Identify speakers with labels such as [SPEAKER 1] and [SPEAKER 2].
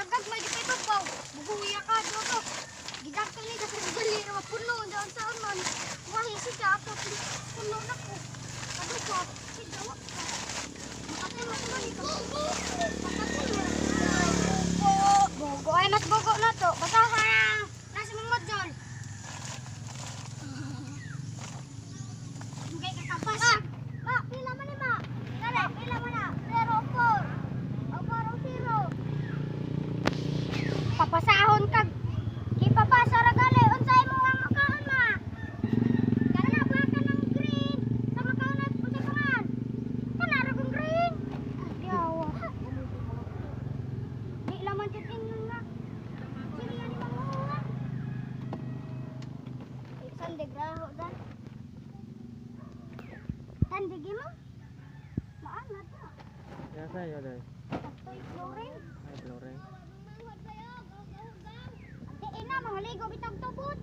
[SPEAKER 1] Gagmay di pa itupaw. Buguya ka do. Gidagto ni kasi dali na mapuno daon sa man. Wahi siya ako puno na ko. Kaduko si dawa ka. Makatulog man ito. Makatulog. Bogo ay mas bogo na to. Basta ha. Nasa mong module. Dugay ka kapas. Ma, pila man ni ma? Dali, pila man na? 0 4. O 4 0. Papasahon kag gipapasa ra gali unsa imo ang makaon, ma? Kana ba ka ng green? Sa makaon na unsa pangan? Kana ra kong green. Yawa. Di laman jud ingon nga. Sino yan manguha? Sandig ra ho dan. Tandig mo? Maana ta.
[SPEAKER 2] Ya sa'yo, day.
[SPEAKER 1] Tatoy flooring.
[SPEAKER 2] Ay, flooring.
[SPEAKER 1] Ate ina, mga ligo bitag tubod.